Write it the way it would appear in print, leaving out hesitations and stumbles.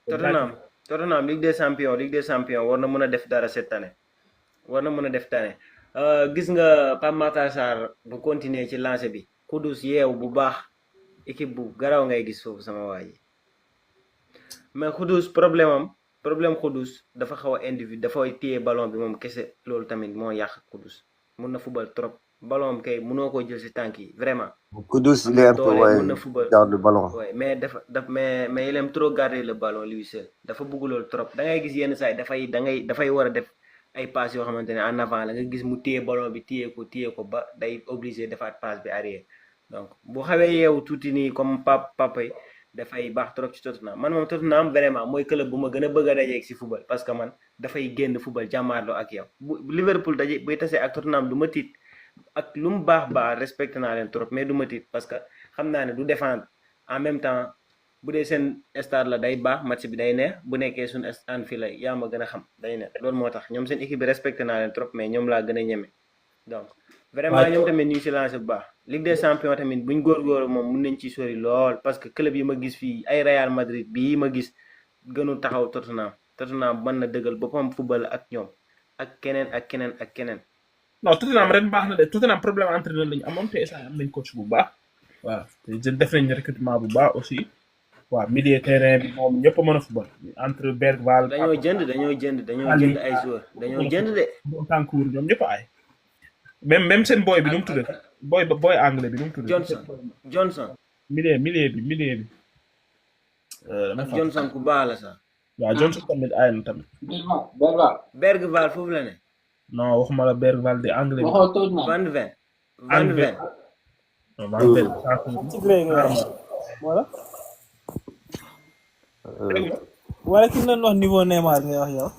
Tottenham Ligue des Champions war na mën a def dara cette année war na mën a def tane gis nga Pape Matar Sarr bu continuer ci lancé bi Kudus yeew bu baax équipe bu garaw ngay gis foofu sama waa ji mais Kudus problème Kudus dafa xaw a individu dafay téye ballon bi moom kese loolu tamit moo yàq Kudus mun na fubal trop ballon am kay munoo koo jël si tànk yi vraiment. Kudus il est un peu doole mun na fubal garde le ballon. ouais mais mais il aime trop garder le ballon lui seul dafa bëgg loolu trop da ngay gis yenn saa yi dafay war a def ay passes yoo xamante ne en avant la nga gis mu téye ballon bi téye ko ba day obligé defaat passe bi arrière donc bu xawee yeewu tuuti nii comme papa yi dafay baax trop ci Tottenham man moom Tottenham vraiment mooy club bu ma gën a bëgg a dajeeg si football parce que man dafay génn football jàmmaarloo ak yow bu Liverpool daje buy tasee ak Tottenham du ma tiit ak lu mu baax respecté naa leen trop mais du ma tiit parce que xam naa ne du défendre en même temps bu dee seen stade la day baax match bi day neex bu nekkee suñu stand fii la yaa ma gën a xam day neex loolu moo tax ñoom seen équipe bi respecté naa leen trop mais ñoom laa gën a ñeme donc vraiment ñoom tamit ñu ngi si lancé bu baax Ligue des Champions tamit buñ góorgóorlu moom mun nañ ci sori lool parce que club yi ma gis fii ay Real Madrid bii ma gis gënu taxaw Tottenham mën na dëggal boppam football ak ñoom ak keneen non Tottenham ren baax na de Tottenham problème entraîneur lañu amoon te instant am nañ coach bu baax waaw te def nañ recrutement bu baax aussi waaw milieu terrain bi moom ñëpp a mën a football entre Bergwijn dañoo jënd ay joueurs dañoo jënd de Bentancur ñoom ñëpp ay même seen boy bi nu mu tuddee boy anglais bi nu mu tuddee Johnson milieu bi Johnson ku baax la sax waaw Johnson tamit ay na tamit Bergwijn foofu la ne non waxuma la Bergwijn de anglais bi Van Ven wala ki ñu doon wax niveau Neymar ngay wax yow